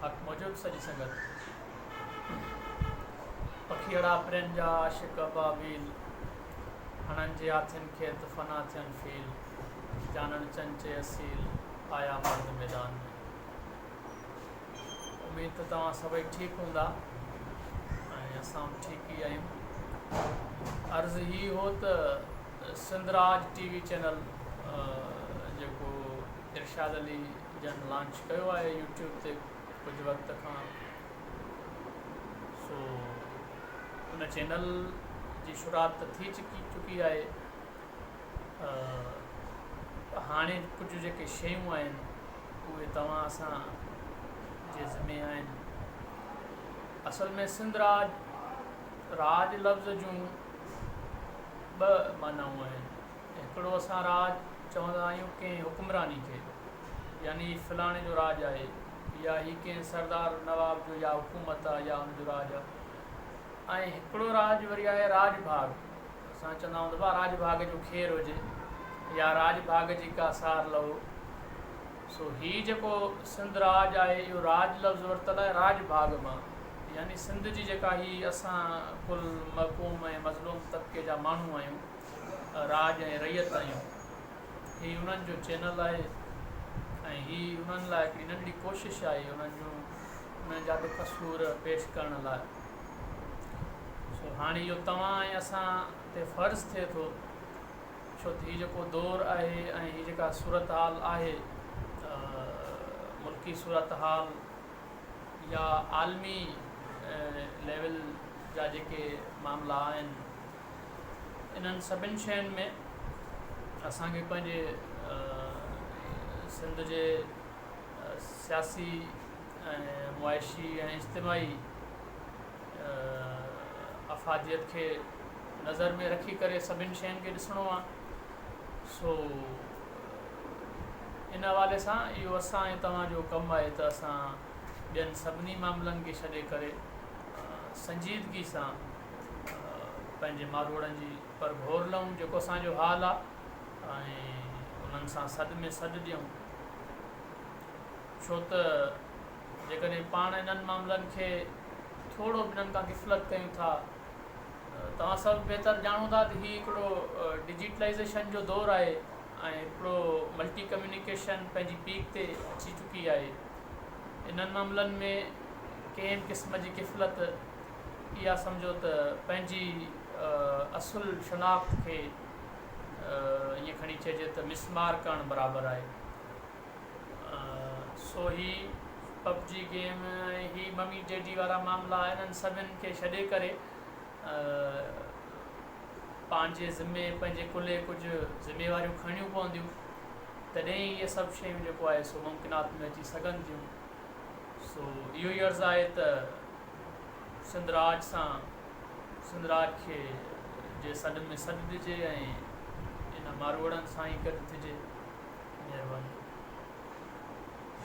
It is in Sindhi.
حق موجود سڄي سنگت. پکيئڙا پرين جا عاشق ابابيل، هڻن جي هاٿين کي ته فنا ٿين فيل، جانڻ چنچي اصيل، آيا مرد ميدان ۾. اميد ته توهان سڀئي ٺيڪ هوندا ۽ اسان به ٺيڪ ئي آهيون. عرض هي هو ته سنڌ راج ٽي وي چينل جيڪو ارشاد علي جن لانچ ڪيو آهي يوٽيوب تي ڪجهه وقت کان سو ان چينل جي شروعات ته ٿي چڪي چڪي آهي هاڻي ڪجهه جيڪي شيون آهن اهي توهان اسان جي ذمي آهن اصل ۾ سنڌ راج راج لفظ جون ٻه معنائون آهن هڪڙو اسان راڄ چوندا آهيون ڪنهن حڪمراني کي يعني هي فلاڻي جو راڄ آهي يا هي ڪنهن سردار نواب جو يا حڪومت آهي يا ان جو راڄ آهي ۽ هڪڙو راڄ وري آهي راڄ ڀاڳ اسان چوندا آهيون ته ڀا راڄ ڀاڳ جو خير هجي يا راڄ ڀاڳ جي ڪا سار لهو سو هي جيڪو سنڌ راڄ آهي اهو راڄ لفظ ورتل آهي راڄ ڀاڳ مان يعني سنڌ جي جيڪا هي اسان ڪل محڪوم ۽ مظلوم طبقي جا ماڻهو آهيون راڄ ۽ رعيت آهيون. هي انهن جو چينل آهي ۽ هي انهن لاء هڪڙي ننڍڙي ڪوشش آهي انهن جون انهن جا ڏک سور پيش ڪرڻ لاء. سو هاڻي اهو توهان ۽ اسان تي فرض ٿئي ٿو ڇو ته هي جيڪو دور آهي ۽ هي جيڪا صورتحال آهي ملڪي صورتحال يا عالمي ليول جا جيڪي معاملا آهن انهن سڀن شين ۾ اسان کي پنهنجي سنڌ جي سياسي ۽ معاشي ۽ اجتماعي افاديت کي نظر ۾ رکي ڪري سڀن شين کي ڏسڻو آهي سو ان حوالي سان اهو اسان ۽ توهان جو ڪم آهي ته اسان ٻين سڀني معاملن کي ڇڏي ڪري سنجيدگي سان پنهنجي ماروئڙن جي پرگهور لهون جيڪو اسان جو حال آ ۽ انهن سان سڏ ۾ سڏ ڏيون ڇو ته جيڪڏهن پاڻ انهن معاملن کي ٿورو به انهن کان غفلت ڪيون ٿا توهان سڀ بهتر ڄاڻو ٿا ته هي هڪڙو ڊجيٽلائيزيشن جو دور آهي ۽ هڪڙو ملٽي ڪميونيڪيشن پنهنجي پيڪ تي اچي چڪي آهي انهن معاملن ۾ ڪنهن به قسم جي غفلت اها سمجهو ته پنهنجي اصل شناخت کي ائين کڻي چئجي ته مسمار ڪرڻ برابر آهي. سو هي پب جي گيم ۽ هي ممي ڊيڊي وارا معاملا انهن سڀن کي ڇڏي ڪري پنهنجي ذمي پنهنجي ڪلهي ڪجهه ذميواريون کڻڻيون پونديون تڏهن ئي اهي سڀ شيون جيڪو آهي سو ممڪنات ۾ اچي سگهن ٿيون. سو اهو ئي عرض آهي ته سنڌ راڄ سان سنڌ راڄ کي جي سڏ ۾ سڏ ڏجي ۽ ان ماروئڙن سان ئي گڏ ٿجي. مهرباني.